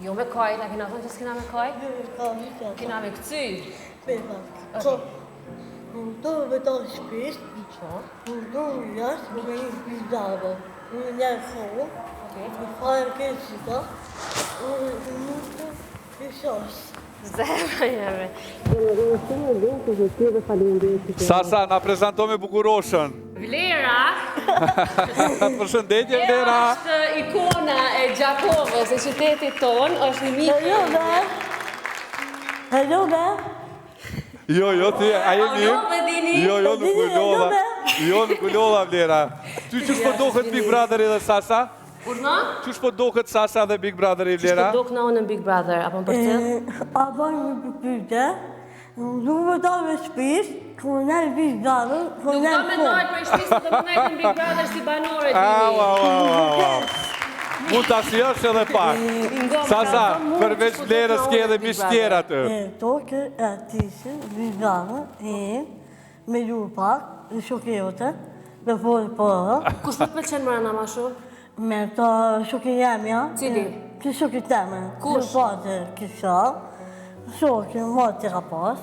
Jo me kajt, a kena thonë që s'kena me kajt? Kena me këcy. Po, unë do me ta shpis, unë do me jashtë, me një pizave, unë një kohë, në fare ke qita, unë nuk të këshos. Zemra jeme. Sasa, na prezanto me bukuroshën. Vlera. Përshëndetje, Vlera. Vlera. është ikona e Gjakovës, e qytetit tonë, është një mik. Hello, be. Hello, be. Jo, jo, ti, a je A u mirë? lodhe, Dini? Jo, jo, nuk u Dini, lodha. hello, Jo, nuk u lodha, Vlera. Ty qysh po doket Big Brotheri dhe Sasa? Urdhno? Qysh po doket Sasa dhe Big Brotheri, Vlera? Qysh po dok në unë në Big Brother, apo më përcjell? A bën një pyetje, nuk më do me shpis, ku në Big Brother, ku Nuk në do me dalë prej shtëpisë, do me nejtë në Big Brother si banore, Dini. Au, au, au, au, au. Mund ta shijosh edhe pak. Sasa, përveç Vlerës ke edhe miq tjerë aty. E tokë e atisë, Big Brother, e me ju pak, në shoki jote, me folë për, Kush po të pëlqen mërana ma shumë? me të shoki jemja. Cili? Që shoki teme. Kush? Në patë kisha, shoki, ma të ka pas.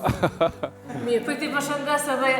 Mirë, për ti përshëndes edhe.